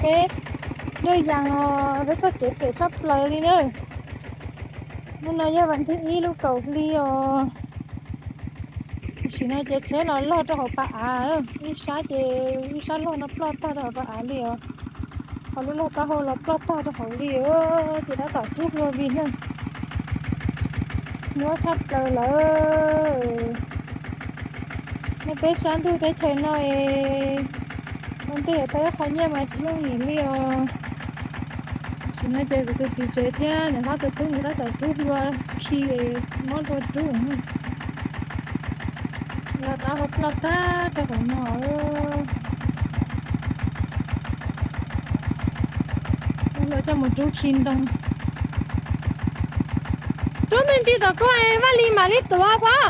peb dej yas os, peb txoj kev phem tshaj plaws li na. Hnub no yog vas thib ib lub kaum hli os. Tam sim no ces tsheb los log rau hauv pas av, ib sab ces ib sab log no ploj tag rau hauv pas av li os. Ho lub log taub hau los ploj tag rau hauv li, ces tab tom rub hlua vij na. Nyuaj tshaj plaws lawm. Nej peb sab ntuj teb chaws no es ua ntej yuav tau ib qho nyiaj mas tsis yooj yim li os. Tam sim no ces kuv tus txiv tsev thiab niam hlob tus tub nkawd tab tom rub hlua khi mob dua rub. Log taub hau ploj tag rau hauv no. Rub hlua coj mus rub khi ntoo. Rub me ntsis tom koj, Vaj Lis mam li tuav pov.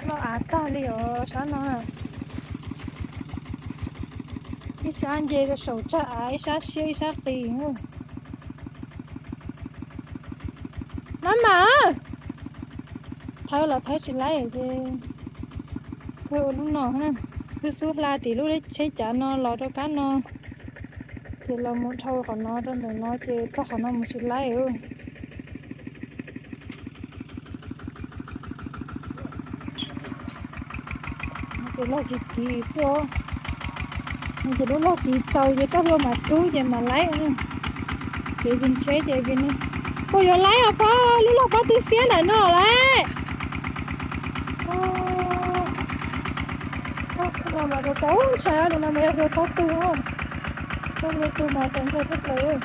Loj av tag li os sab no. Ib sab nce rau saum tsag av, ib sab siab ib sab qis. Maj mam, thawb los thawb tsis laib ces kawg ua lub no na. Twb xub hla tim lub tsheb cav no los rau kab no, ces los mus dhau qhov no rau ntawm no ces txog qhov no mus tsis laib. Ces log kiv kiv xwb os. Ces lub log kiv txaus ces txoj hlua mam rub ces mam laib. Ces vij tsheb ces vij, puas yuav laib os pog, lub log pob tw xiab ntawm no lawm. Mas rau tau ntshai li no mas yog hlua pob tw, txoj hlua tw mas tau ntshai tshaj plaws.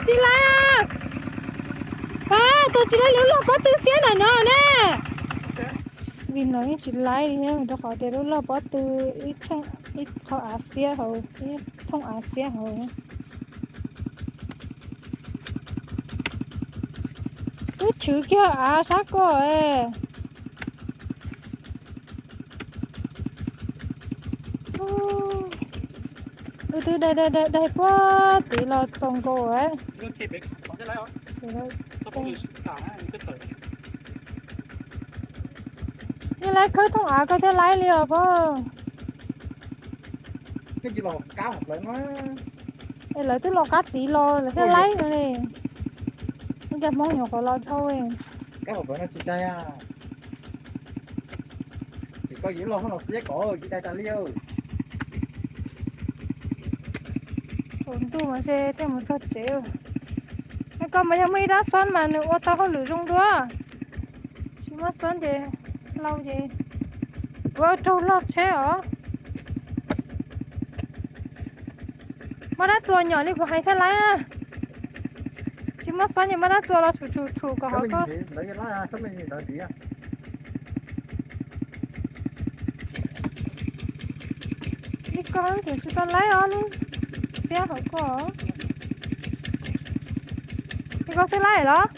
Tsis laib, pog, tus tsis laib lub log pob tw xiab ntawm no na. Vij no yeej tsis laib li thiab rau qhov tias lub log pob tw ib qho av xiab hauv, ib thooj av xiab hauv. Twb chwv kiag av sab koj. Wb twb daig daig daig puag tid los txaus nkaus. Yeej laib khawb thooj av koj thiaj laib li os pog. Es lawv twb los qab tid los lawv thiaj laib no li. Ib cov Hmoob nyuam qhuav los dhau. Tsaus ntuj mas ntshe thiaj mus txog tsev. Koj mas yog muaj ib rab xob mas nws ua tau hauj lwm zoo dua. Tsis muaj xob ces hlau ces kuv raug log tsheb os. Muaj dab txuas nyom li kuv hais thiaj laib. Tsis muaj xob ces muaj dab txuas los tshum tshum tshum kom hov koj. Li koj tseem tsis tau laib os, lub xiab hauv koj. Li koj xwb laib los?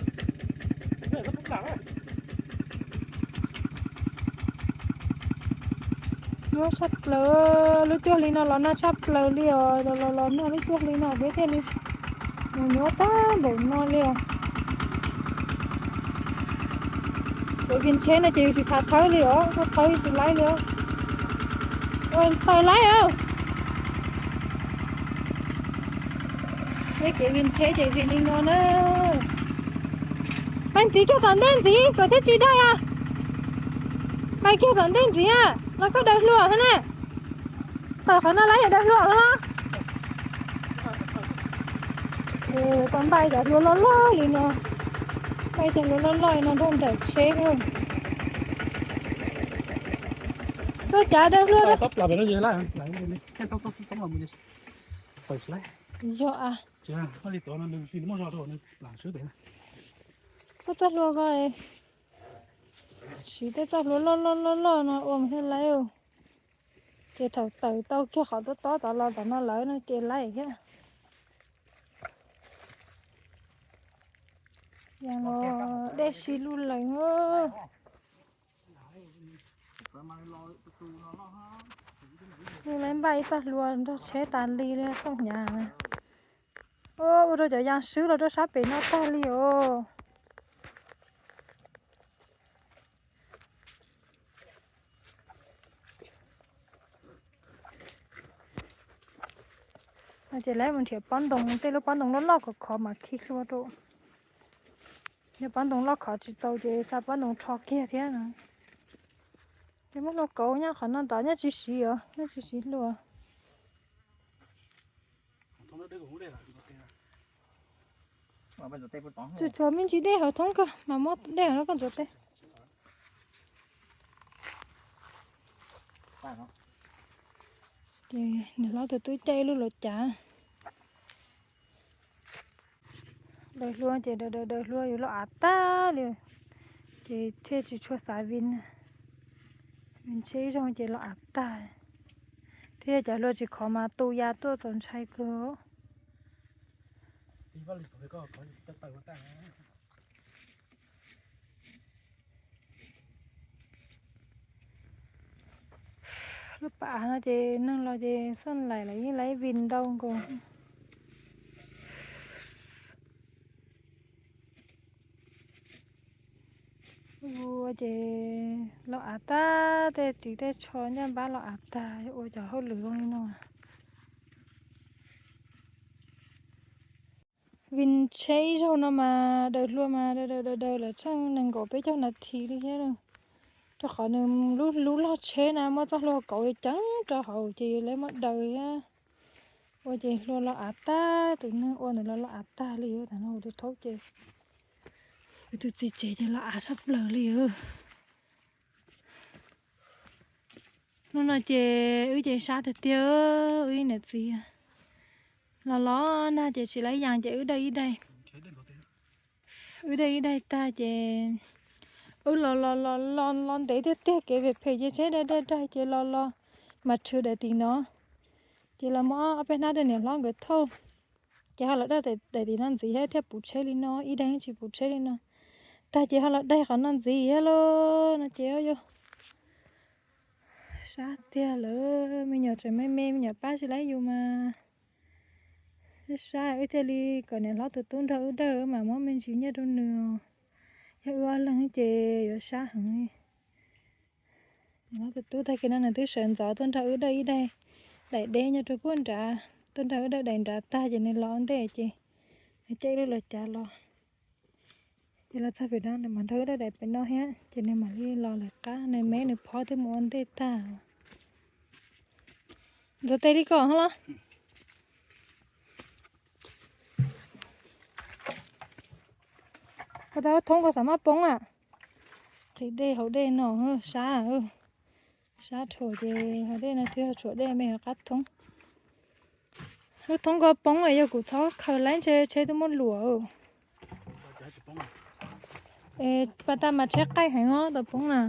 Nyuaj tshaj plaws, lub cuaj hli no los nag tshaj plaws li os, los los nag lub cuaj hli no peb thiaj li mus nyuaj tag npaum no li os. Cov vias tsheb no ces yus tsis txhob thawb li os, thawb tsis laib li os. Ua tawm laib os. Peb kev vias tsheb ces vim li no na. Pais ntxiv kiag tom ntej ntxiv kom thiaj tsis daig os. Pais kiag tom ntej ntxiv los koj daws hlua thiab na. Tawm qhov no lawm yog daws hlua no. Tau npaj cov hlua loj loj li no. Npaj cov hlua loj loj li no nrog nraim tsheb. Tuaj cav daws hlua. Tuaj txoj hlua ko. Siv tej txoj hlua loj loj loj loj no ua mas thiaj laib. Ces thaum tawm tau kiag qhov tob tob tod los tom no lawm no ces laib thiab. Dej si lub lees. Lub lees npaj ib txoj hlua nrog tsheb tas li li thooj hnyav. Ua rau cov yas swb los rau sab pem no tag li os. Ces lawv mus nrhiav pob ntoo, tej lub pob ntoo loj loj khov khov mas khi hlua rau. Yog pob ntoo loj khov tsis txaus ces xa pob ntoo rho kiag thiab no. Ces muab hlua kauv nyob qhov no ntawd nyob tsis siv os, nyob tsis siv hlua. Tsuas tsuas me ntsis dej hauv thoob kawg mas muab dej hauv no koj ntxuav teb. Ces niam hlob tus tub caij ib lub luav cav. Daws hlua ces daws daws daws hlua yuav loj av tag li, ces thiaj tsis tshua xav vin. Vin tsheb ib zaug ces loj av tag, thiab cov hlua tsis khov mas tu ya tuaj txaus ntshai kawg. Lub pas av no ces neeg los ces xoj laim los yeej laib vin ntau nkaus. Ua ces loj av tag, tej ris tej tsho ncaj npab loj av tag, ua cov hauj lwm zoo li no. Vin tsheb ib zaug no mas daws hlua mas daws daws daws daws lawm tsheej nees nkaum peb caug nas this li thiab. Rau qhov nws lub lub log tsheb na muab txoj hlua kauv ceev rau hauv ces yuav lawv muab daws thiab. Ua ces hlua loj av tag, tus neeg ua ntawd los loj av tag li. Tam no kuv tus thaub ces, kuv tus txiv tsev ces loj av tshaj plaws li. Hnub no ces wb ces sab tiag tiag, wb ib niam txiv los los nag ces tsis laib yas ces wb dawj ib daig. Wb dawj ib daig tag ces wb los los los los los ntev tiag tiag, kev phem phem ces tsheb daig daig daig ces los los mas rhwv daim tim no. Ces los muab ob peb hnab rau niam hlob nkawd thauj. Ces ho los dawj daim tim no ntxiv thiab thiaj puv tsheb li no, ib daig tsis puv tsheb li no. Tag ces ho los daig qhov no ntxiv thiab lauj no ces yog sab tiag lawm, me nyuam tseem me me, me nyuam pab tsis laib yus mas sab sab. Wb thiaj li kom niam hlob tus tub nrog wb dawj mas muab me ntsis nyiaj rau nws. Yog wb ob leeg ces yuav sab heev li. Niam hlob tus tub tag kis no nws twb sawv ntxov tuaj nrog wb dawj ib daig daim deb nyob rau puag nrad, tuaj nrog wb dawj daim nrad tag ces nws los ua ntej ces nws caij lub luav cav los. Ces los txog pem no nws mam nrog wb dawj daim pem no thiab ces nws mam li los lawm qab, nws me nws phob twb mus ua ntej tag. Ntxuav tes li ko los. Ko taw thoob ko xav maj poob a. Qhib dej hauv dej no sab, sab rhuav ces hauv dej no twb tshuav dej me qab thoob. Lub thoob ko poob yog kuv txhob khaws laib ntshe tsheb twb muab luam. Pas tas mas tsheb qaij heev os, tau poob na.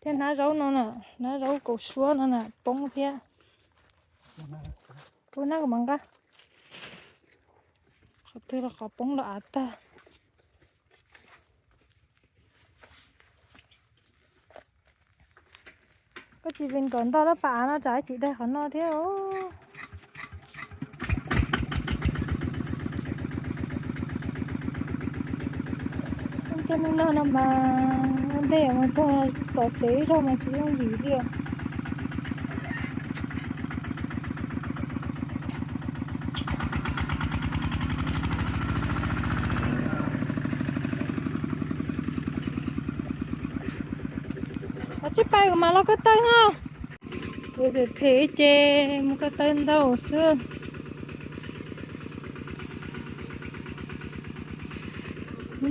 Thiab hnab zaub no na, hnab zaub kaus suab no na poob thiab. Pub hnab kuv mam nqa. Qhov twg los qhov poob los av tag. Koj tsis vin kom ntog lub pas av no tsam ib chim daig qhov no thiab. Tej hnub no no mas ntej mus txog tom tsev ib zaug mas tsis yooj yim li os. Koj tsis pais kuv mam los ko taw no. Phem phem ces mus ko taw ntau xwb.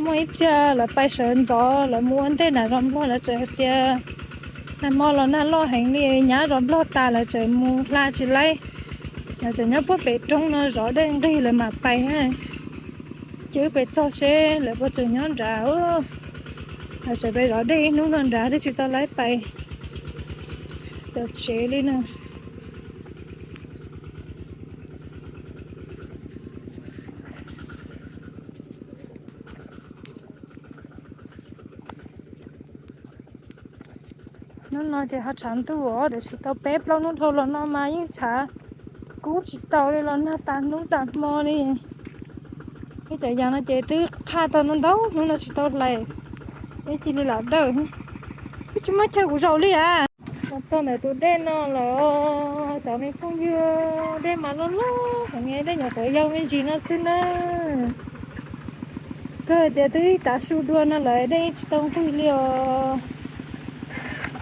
Muaj ib txhia lawv pais sawv ntxov lawv mus ua ntej nram zos Nplog lawv txawm hais tias nag hmo los nag loj heev li nyab zos Nplog tas lawv txawm mus hla tsis laib. Lawv txawm nyob puag pem roob no zov dej nqig lawv mam pais. Ces wb pem txog seb lawv puas tseem nyob nrad. Lawv txawm pais zov dej ib hnub no nrad twb tsis tau laib pais tom tsev li no. Hnub no ces ho tshav ntuj os, tiam sis tau peb plaub hnub dhau los no mas yeej tshav kub tsis tau li los nag tas hnub tas hmo li. Ib cov yas no ces twb qhaj tau ntau ntau hnub no tsis tau hlais, ib cia li lam dawj. Twb tsis muaj chaw kuv zaum li as. Txog ntawm tus dej no lawm os cov me phooj ywg, dej mas loj loj, qhov me dej nyuam qhuav yau me ntsis no xwb na. Kawg tias twb ib tav su dua no lawm dej yeej tsis tau nqig li os.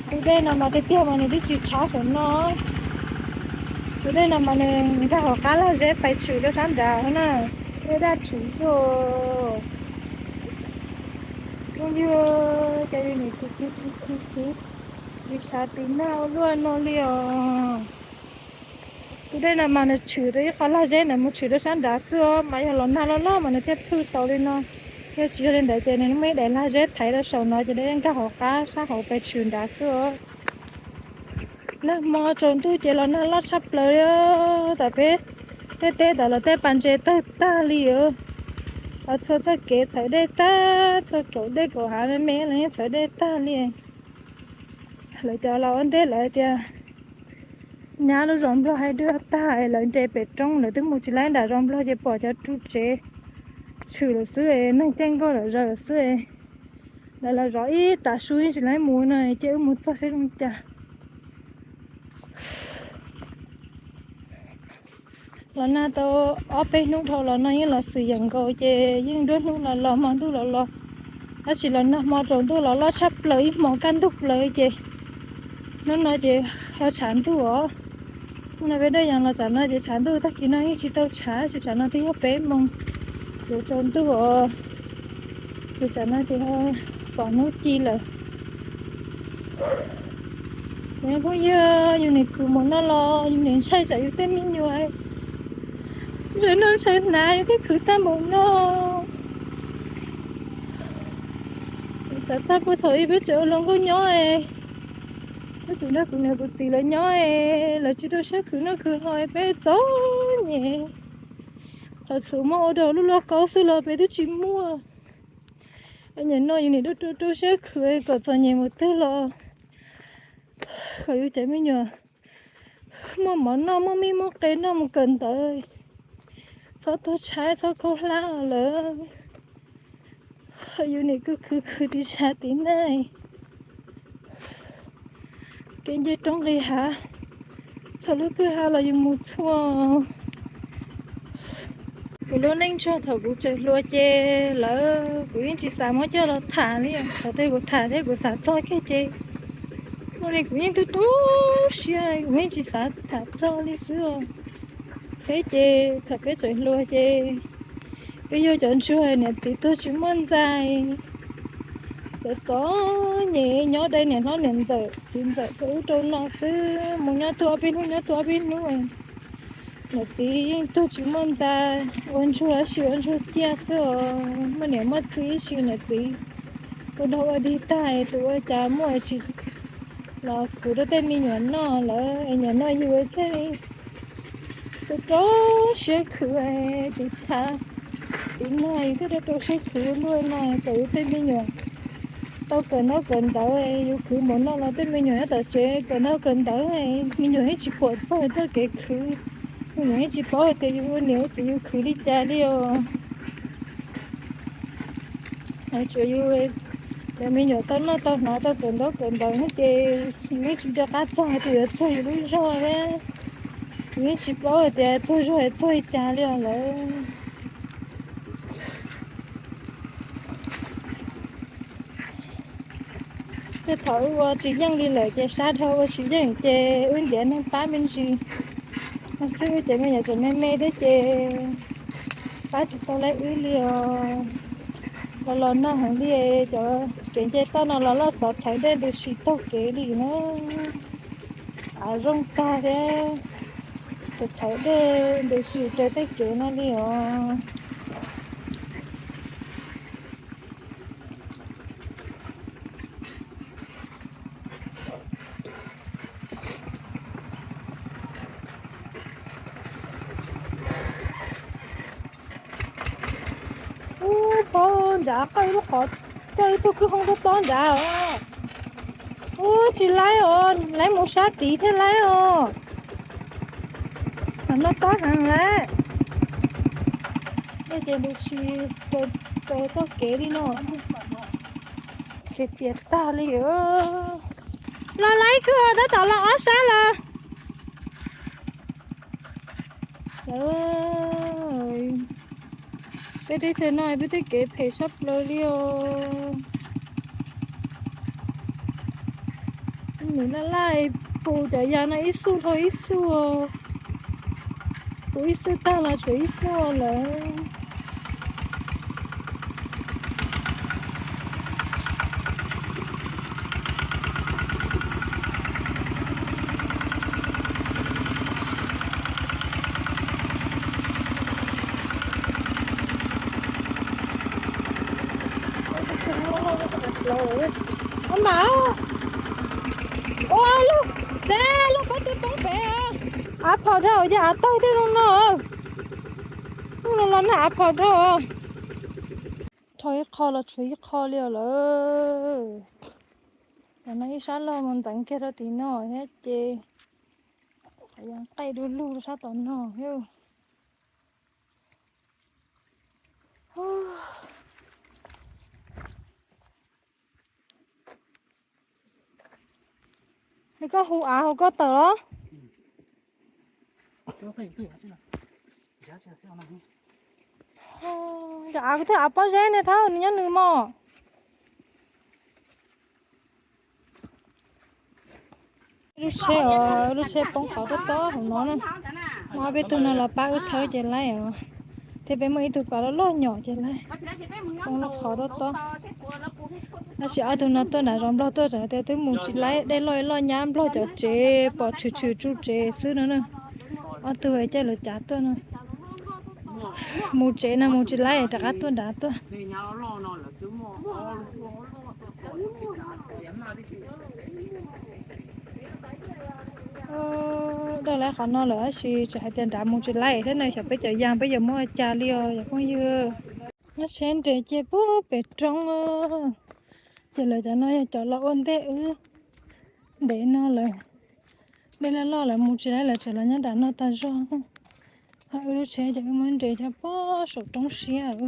Tus dej no mas tiag tiag mas nws twb tsis tshav saum no. Tus dej no mas nws nkag hauv qab lag zeb pais tshwm rau sab nrad na. Dej daj tshwm xwb. Phooj ywg, cas yus nim khwv khwv khwv khwv khwv, nim tshav tiv nag ua luaj no li os. Tus dej no mas nws tshwm rau ib qho lag zeb na mus tshwm rau sab nrad xwb os, mas yog los nag loj loj mas nws thiaj phwj tau li no. Yog tsis yog li ntawd ces nws muaj ib daim lag zeb thaiv rau saum no ces dej nkag hauv qab sab hauv pes tshwm nrad xwb os. Nag hmo tsaus ntuj ces los nag loj tshaj plaws li. Tam peb tej teb tom los tej pas ntses tawg tag li os. Txhua txoj kev txhawv dej tag, txhua kaum dej kaum hav me me los yeej txhawv dej tag li. Lawv cov laus ua ntej lawv tias nyab lub zos Nplog hais dua tag es lawv nres pem roob, lawv twb mus tsis laib nram zos Nplog ces pom cov ru tsev tshwm lawm xwb, neeg caij nkoj lawm zaws lawm xwb. Lawv los zov ib tav su yeej tsis laib mus no, ces wb mus txog saib zoo cas. Los nag tau ob peb hnub dhau los no yeej los xwm yeem nkaus ces yeej nruab hnub los los hmo ntuj los los. Tab sis los nag hmo tsaus ntuj los loj tshaj plaws ib hmos kaj ntug plaws ces hnub no ces ho tshav ntuj os. Hnub no peb dej yees los tsam no ces tshav ntuj, tag kis no yeej tsis tau tshav, tsis tsam no twb yog peb moos yuav tsaus ntuj os. Ces tsam no ces pom hnub ci lawm. Cov phooj ywg, yus nim khwv mus no los yus nim ntshai tsam yus tej me nyuam ntshai noj ntshai hnav, yus twb khwv tag npaum no. Xav txog puag thaum ub peb tseem ua hluas nkauj nyob, peb tseem nrog kuv niam kuv txiv lawv nyob, lawv tsis rau siab khwv noj khwv haus, peb txom nyem. Qhov txhua muaj ua rau lub lauj kaub xwb los peb twb tsis muaj. Nim no yus nim rau rau siab khwv kom txom nyem mus twg los kom yus cov me nyuam muaj mov noj, muaj mij muaj qe noj mus kawm ntawv, txhob tuag tshaib txhob khaub hlab lawm. Yus nim kuj khwv khwv tiv tshav tiv nag, kev nce roob nqis hav, txhua lub kwj ha los yus mus txhua. Kuv lub neej txog thaum kuv tseem hluas ces lawv, kuv yeej tsis xav muab coj los tham li. Thaum twg kuv tham thiab kuv xav txog kiag ces, ua li kuv yeej tu tu siab, kuv yeej tsis xav tham txog li xwb. Thiab ces thaum peb tseem hluas ces peb yog cov ntsuag niam txiv tuag tsis muaj ntxhais, txom txom nyem nyob dai niam hlob niam ntxawm txiv ntxawm rau ub rau no xwb, mus nyob tuaj ob peb hnub nyob tuaj ob peb hnub. Niam txiv yeej tuag tsis muaj ntxhais, ua ntsuag ib sim ua ntsuag ciaj xwb os, muaj niam muaj txiv ib sim niam txiv ua dog ua dig tag, tus ua cas muaj tsis los khwv rau tej me nyuam noj lawm es niam noj yus thiaj li rau siab khwv tiv tshav tiv nag, yus thiaj rau rau siab khwv luaj no kom yus tej me nyuam tau kawm ntaub kawm ntawv. Yus khwv mus noj los tej me nyuam nyob tom tsev kawm ntaub kawm ntawv, me nyuam yeej tsis pom txog txoj kev khwv, me nyuam yeej tsis paub hais tias yus ua niam ua txiv yus khwv li cas li os. Tsuas yus, cov me nyuam tau noj tau hnav tau kawm ntaub kawm ntawv no ces yus yeej tsis nco qab txog hais tias yuav txog yus lub zog thiab, yus yeej tsis paub hais tias txog zog es txog li cas li os lawm. Tej thaum wb ua tsis yeej li lawm ces sab dhau ua tsis yeej ces wb ntiav neeg pab me ntsis. No xwb wb cov me nyuam tseem me me thiab ces pab tsis tau lawv wb li os. Los los nag heev li, cov kev nce toj no los loj xov txhais dej ntws sim taug kev li na. Av zoo tag thiab, txhais dej ntws sim raws tej kev no li os. Ub, pob nrad qoj lub qhov, coj ib tug kwj hoob tuaj pob nrad os. Ub, tsis laib os, laib mus sab tid thiaj laib os. Tam no pob heev lawm. Ces ntws sim rau txoj kev li no. Kev tiav tag li os. Los laib kawg, tab tom los ob sab los. Peb teb chaws no peb tej kev phem sab plaws li os. Nws laj laj pus cov yas no ib xuj dhau ib xuj, pus ib xuj tag los tshuav ib xuj lawm. Ua mas, ua lub, dab lub pob tw poob pem, av phom dhau ces av taug thiaj zoo no. Hnub no los nag av phom dhau. Rho ib qho los tshuav ib qho li os lawm. Cov no ib sab log mus ntxeev kiag rau tim no thiab ces yog qaij du lug rau sab tom no thiab. Koj hu av hu koj tawm los? Cov av, kuv twb av pob zeb ne, thawb nws nyob nws mog. Lub tsheb os, lub tsheb poob qhov tob tob hauv no na. Muaj ob peb tug no los pab wb thawb ces laib os. Thiab peb muaj ib tug pas loj loj nyom ces laib, poob lub qhov tob tob. Tab sis ob tug no tuaj nram zos Nplog tuaj, txawm tias twb mus tsis laib, dej loj ib loj nyab Nplog cov tsev pom tshwm tshwm tsuj tsev xwb no na. Ob tug caij lawv cav tuaj no. Mus tsev no mus tsis laib rov qab tuaj nrad tuaj. Daj laib qhov no lawm tab sis tseem hais tias nrad mus tsis laib thiab na, xyov peb cov yas peb yuav muab ua cas li os cov phooj ywg. Lub tsheb nres ces puag pem roob, ces lawv cov no yog cov los ua ntej wb. Ntev no lawm, dej loj loj lawv mus tsis laib, lawv tseem los nyob nram no tas zog. Ho wb lub tsheb ces wb muab nres coj puag saum roob siab,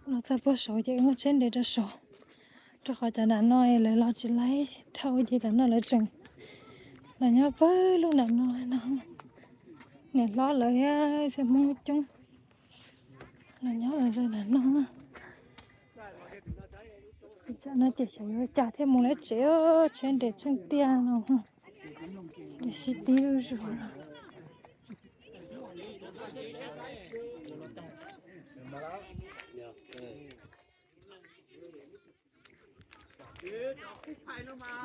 los txog puag saud ces wb muab tsheb nres rau saud, rau qhov cov nram no lawv los tsis laib dhau ces nram no lawv tseem los nyob pawg lug nram no no. Niam hlob lawv thiab xeem Hmoob coob los nyob nram no. Tam no ces xyov yuav ua cas thiaj mus laib tsev, tsheb nres tsheej tiag no, nres sib tib zuj zus no.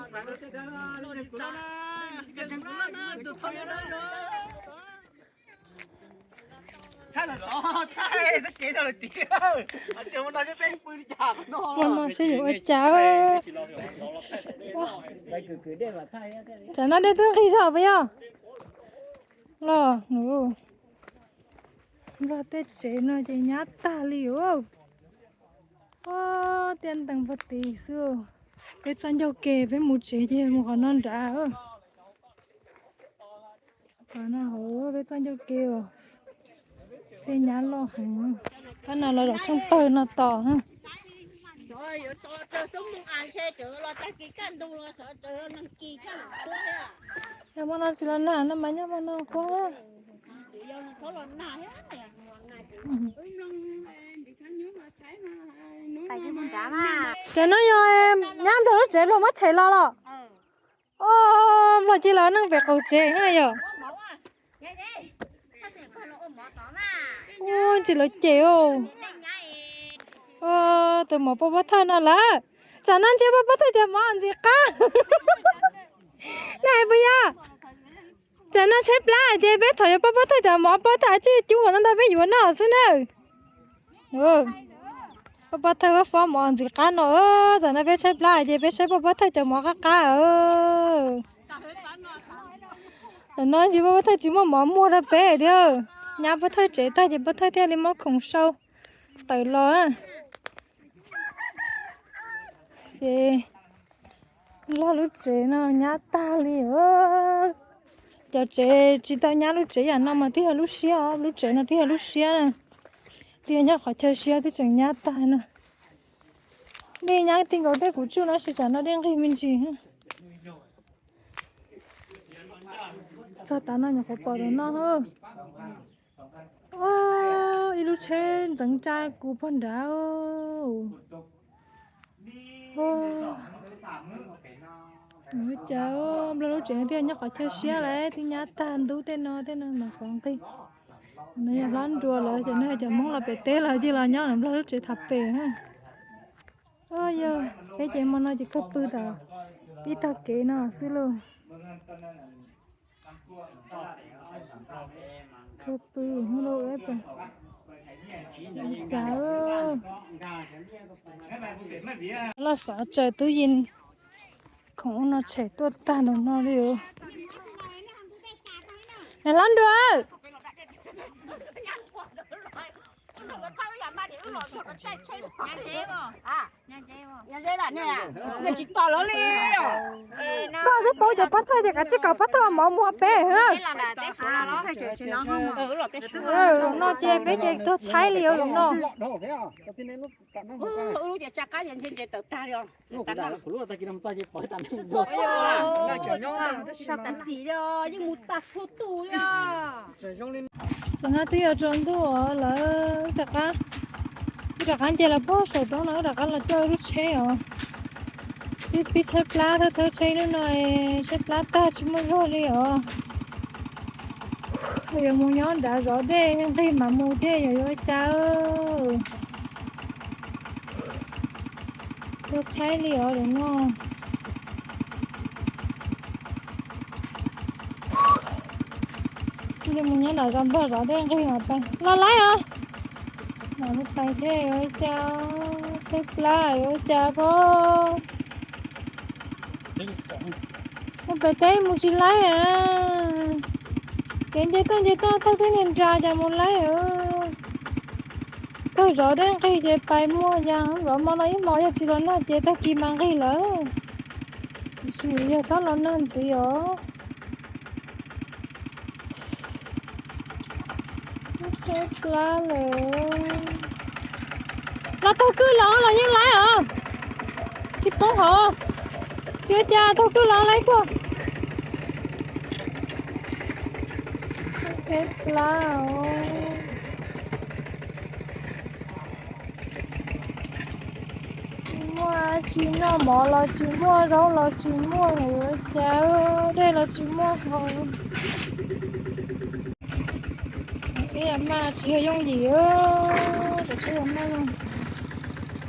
Ua no seb yuav ua cas. Tsam no dej twb nqig zog puas yog? Los nws, Nplog tej tsev no ces nyab tag li os. Tiaj ntees puag tid xwb. Peb txoj ncauj ke peb mus tsev ces mus qhov no nrad. Qhov no hauv peb txoj ncauj ke os. Tej nyab loj heev. Qhov no los zaum tsheej pawg no tos. Nyob hmo no tsis los nag no mas nyob hmo no kuv. Ces no yog nyab Nplog lub tsev luag muab tshem los los? Nplog cia los neeg pem qaum tsev na yog. Ua ntsis lawv cem. Tus mov poj pob thawj no lawm. Tsam no ntsia poj pob thawj cov mov ntxim qab. Nej hais puas yog? Tsam no tshaib plab hais tias peb thaum yuav poj pob thawj cov mov poj thawj tsij cub no ntag peb yuav noj xwb na. Poj pob thawj fob mov ntxim qab no, tsam no peb tshaib plab hais tias peb saib poj pob thawj cov mov qab qab. Tam no ntsis poj pob thawj tsis muaj mov muag rau peb thiab. Nyab poj pob thawj tsev tag ces poj pob thawj thiaj li muab khoom sau tawm los. Ces log lub tsev no nyab tag li. Cov tsev tsis tau nyab lub tsev yam no mas twb yog lub siab os, lub tsev no twb yog lub siab na. Twb yog nyob qhov chaw siab twb tseem nyab tag no. Dej nyab ti nkaus dej kuv tsuj no sis tsam no dej nqig me ntsis. Txog tav no nyuam qhuav pom rau no. Ib lub tsheb ntxeev tsa kuv pog nrad. Cas Nplog lub tsev no thiaj nyob qhov chaw siab lawm, twb nyab tag ntub tej no tej no mas qhov nqig. No yog hlob nruas lawm ces no cov Hmoob los pem teb los cia los nyob Nplog lub tsev tham pem. Yog peb ces hmo no ces kawg pw tom ib tog kev no xwb lauj. Kawg pw hnub lauj, cas los xav tsaws tub yees khoom no tshem tuaj tag nrho no li. Nws hlob nruas. Koj twb pauv cov pob thawj tias kav tsij kom pob thawj mov muag peb. No ces peb ces tuag tshaib li os no. Tam no twb yuav tsaus ntuj os lawm, wb rov qab nce los puag saum roob no, wb rov qab los coj lub tsheb os. Twb pib tshaib plab thawj thawj tsheb hnub no, tshaib plab tag tsis muaj zog li os. Yuav mus nyob nrad zov dej nqig mam mus thiab yog yuav ua cas. Tuag tshaib li os lawm no. Mus nyob nram zos Nplog zov dej nqig mam pais los laib os. Mam li pais thiab yuav ua cas, tshaib plab yuav ua cas pob. Mus pem teb mus tsis laib a. Kev nce toj nce toj thaij teb nra cas mus laib. Kawg zov dej nqig ces pais muaj yas zov hmo no ib hmos, yog tsis los nag ces tag kis mas nqig lawm. Tiam sis yog txhob los nag ntxiv os. Tshaib plab lawm. Los taug kwj los los yeej laib os. Tsis poob hauv. Tsis ua cas, taug kwj los laib kawg. Tshaib plab os. Tsis muaj, tsis noj mov los tsis muaj, zaub los tsis muaj, yuav cas, dej los tsis muaj haus. Seb yog maj tsis yog yooj yim, seb yog maj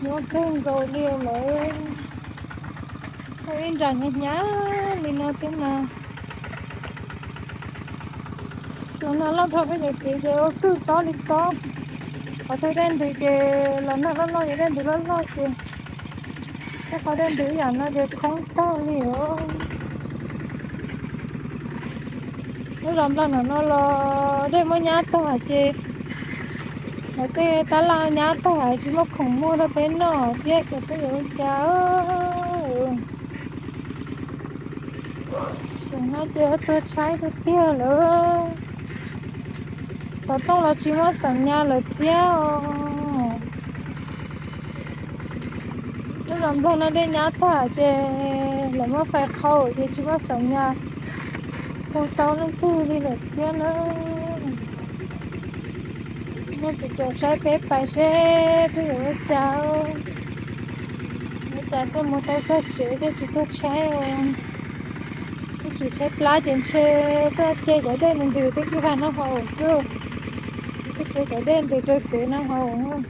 nyob kawg nkaus li lawm. Ib nram hnyav hnyav li no thiab mas. Los nag loj dhau peb cov kev ces ua kwj tob li tob. Qhov twg dej ntws ces los nag loj loj ces dej ntws loj loj ces, tej qhov dej ntws ib yam no ces khoob tag li os. Lub zos Nplog no los dej muab nyab tag ces, lawv tej tab laj nyab tag tsis muaj khoom muag rau peb noj thiab ces peb yuav ua cas. Xyoo no ces tuag tshaib tiag tiag lawm. Xov tooj los tsis muaj xeem nyas lawm thiab os. Lub zos Nplog no dej nyab tag ces lawv muab fais qhau ces tsis muaj xeem nyas hu tau leej twg li lawm thiab na. Nej tus caum saib peb pais seb peb yuav ua cas. Ua cas thiaj mus tau txog tsev thiaj tsis tuag tshaib os. Twb tsis tshaib plab ces ntshe tuaj ce cov dej ntws ntws twb kwj ha no haus xwb. Twb ce cov dej ntws rau kev no haus.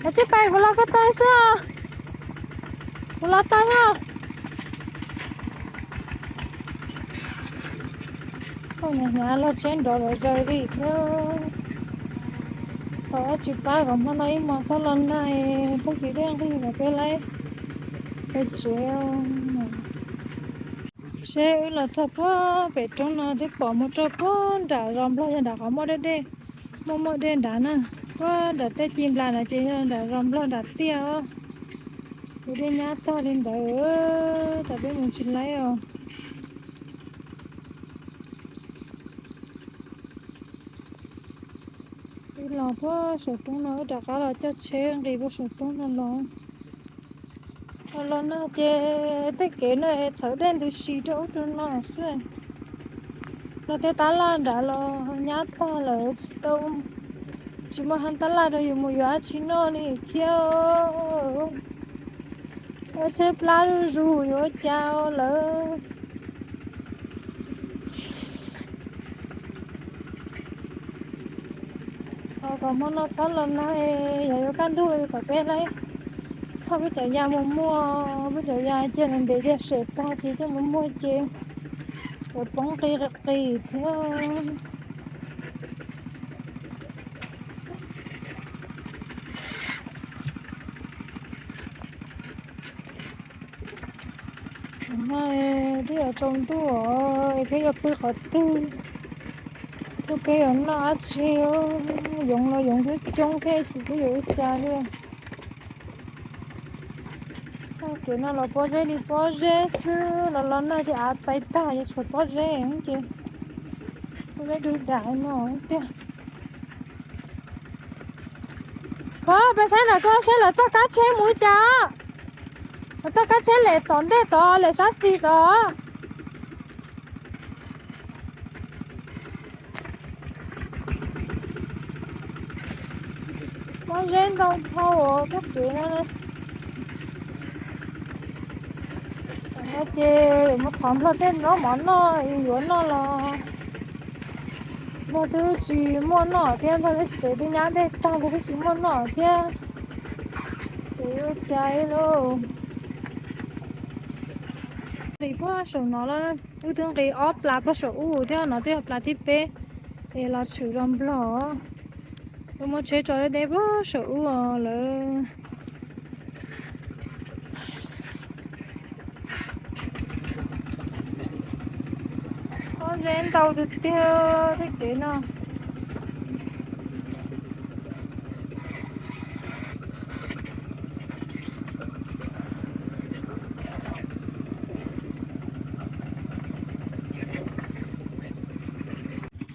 Los tsij pais, kuv los koj tau xwb. Kuv los tau na. Koj hnyav hnyav los tsheb nrov los zaws li thiab. Thaum dab tsis pab kom hmo no ib hmos txhob los nag, tag kis dej nqig kom peb laib peb tsev. Seb wb los txog puag pem roob no twb pom mus rau puag nram zos Nplog yog nram qhov muaj dej, muaj muaj dej nrad na. Puag nram tej ci nplas na ces yog nram zos Nplog nram tiaj os. Ces dej nyab tag li ntawd, tas peb mus tsis laib os. Wb los puag saum roob no, wb rov qab los coj tsheb nqis puag saum roob no los. Los no ces tej kev no txhawv dej ntws si rau ub rau no xwb. Los tej tab laj nrad los nyab tag lawm, tsis tau, tsis muaj haj tab laj rau yus mus yuav dab tsi noj li thiab. Tsheb plab zuj zus yuav ua cas lawm. Ho kom hmo no txhob los nag, yog yuav kaj ntug kom peb lawv thauj peb cov ya mus muag, peb cov ya cia ntev cia sem tag ces coj mus muag ces yuav poob qis qis thiab. No twb yuav tsaus ntuj os, peb yuav pw qhov twg? Peb yuav noj dab tsi? Yoov los yoov coob coob thiab, tsis peb yuav ua cas li. Kev no los pob zeb li pob zeb xwb, los los no ces av pais tag ces tshuav pob zeb ces pob zeb dug dam no tiag. Koj peb saib lawm, koj saib lawv txoj kab tsheb mus li cas? Lawv txoj kab tsheb lem tom ntej tod, lem sab xis tod. Pob zeb ntau dhau txoj kev no. Tam no ces yuav mus thov Nplog tej zaub mov noj, yuav noj los Nplog twb tsis muaj noj thiab, Nplog tej tsev twb nyab dej tag, Nplog twb tsis muaj noj thiab. Ces ua cas lauj? Nqis puag saum no los, wb twb nqis ob plas puag saum ub thiab, no twb yog plas thib peb es los tshwm zos Nplog. Wb muab tsheb tso deb deb puag saum ub lawm. Pob zeb ntau tiag tiag tej kev no.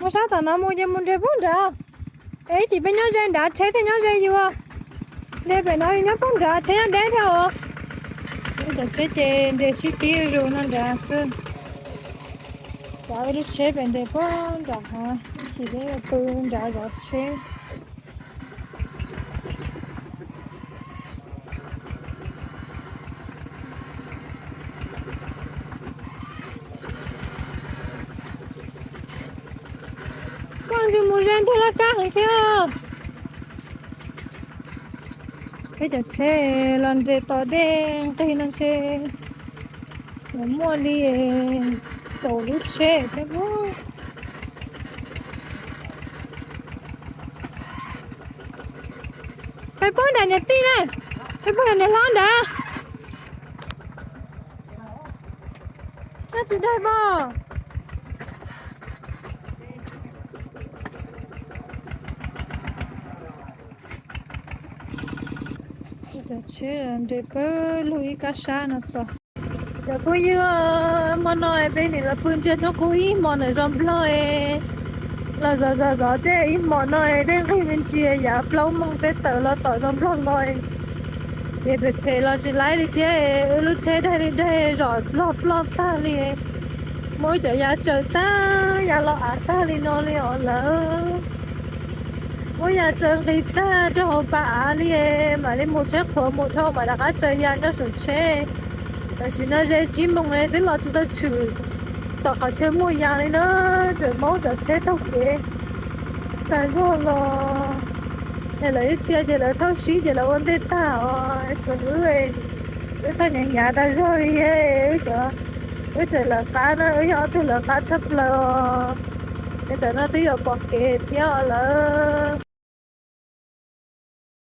Mus sab tom no mus ces mus nres puag nrad. Es ib chim peb nyob ze nrad tsheb thiaj nyob ze yus. Nres pem no yus nyob puag nrad tsheb nyob deb dhau. Cov tsheb ces nres sib tib zus no nrad xwb. Cov lub tsheb pem nres puag nrad, ib chim peb pw nrad zov tsheb. Koj ntsis mus ze nrhiav laj kab heev thiab. Peb cov tsheb los nres tom dej nqig no ntshe yuav muaj li kaum lub tsheb thiab. Peb puag nram niam tij na, peb puag nram niam hlob nrad. Koj tsis daig pob. Cov tsheb nres pawg lug ib kab sab no tos. Cov phooj ywg, hmo no peb nim los pw ntsia hnub qub ib hmos ntawm zos Nplog. Los zov zov zov tej ib hmos no dej nqig me ntsis yav plaub moos peb tawm los tom zos Nplog los. Ces phem phem los tsis laib li thiab, wb lub tsheb daig li daig zom plog ploj tag li. Muab cov yav tsaws tag, yav los av tag li no li os lawm. Muab yav tsaws nqis tag rau hauv pas av li, mam li mus tsheb qhuav mus dhau mam rov qab tsaws yav nyob saum tsheb. Tam sim no ze tsib moos twb los tsis tau tshwm tom qhov chaw muaj yav li na, tseem maub cov tsheb taug kev tas zog los. Es lawv ib txhia ces lawv thauj sib ces lawv ua ntej tag os, tsuas wb, wb thauj hnyav hnyav tas zog li. Wb cov, wb tseem lawv qab na, wb yog ob tug lawv qab tshaj plaws os. Es tam no twb yuav pom kev thiab os lawm.